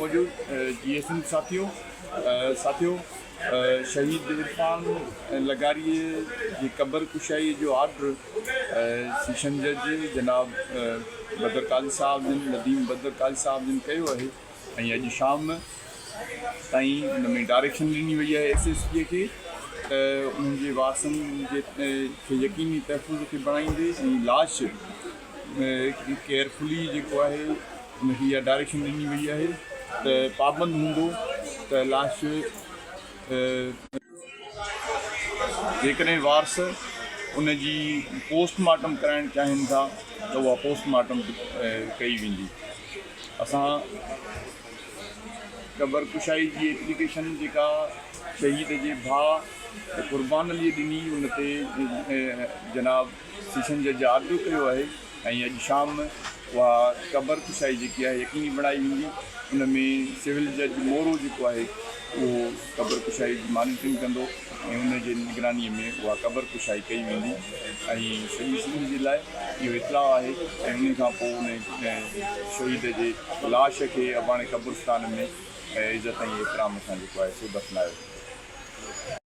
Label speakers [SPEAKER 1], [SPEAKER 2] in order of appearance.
[SPEAKER 1] موجود جي S N ساٿيو ساٿيو شهيد عرفان لغاري جي قبر ڪشائي جو آرڊر سيشن جج جناب بدر قاضي صاحب جن نديم بدر قاضي صاحب جن ڪيو آهي ۽ اڄ شام تائين ان ۾ ڊائريڪشن ڏني وئي آهي ايس ايس پي کي ته انهن جي وارثن جي کي يقيني تحفظ کي بڻائيندي ۽ لاش ڪيئرفلي جيڪو آهي ان کي اها ڊائريڪشن ڏني وئي آهي ته پابند هوندو ته لاش جيڪڏهن وارث ان جي پوسٽ مارٽم ڪرائڻ چاهين ٿا ته اها پوسٽ مارٽم به ڪئي ويندي. اسان قبر ڪشائي جي ايپليڪيشن جيڪا شهيد جي ڀاء قربان علي ڏني ان تي جناب سيشن جج آرڊر ڪيو آهي ۽ اڄ شام اها قبر ڪشائي جيڪي آهي يقيني بڻائي ويندي ان ۾ سول جج مورو جيڪو آهي اهو قبر ڪشائي جي مانيٽرنگ ڪندو ۽ ان جي نگراني ۾ اها قبر ڪشائي ڪئي ويندي ۽ سڄي سنڌ جي لاء اهو اطلاع آهي ۽ ان کان پوء ان شهيد جي لاش کي اباڻي قبرستان ۾ عزت ۽ احترام سان جيڪو آهي سو دفنايو ويندو.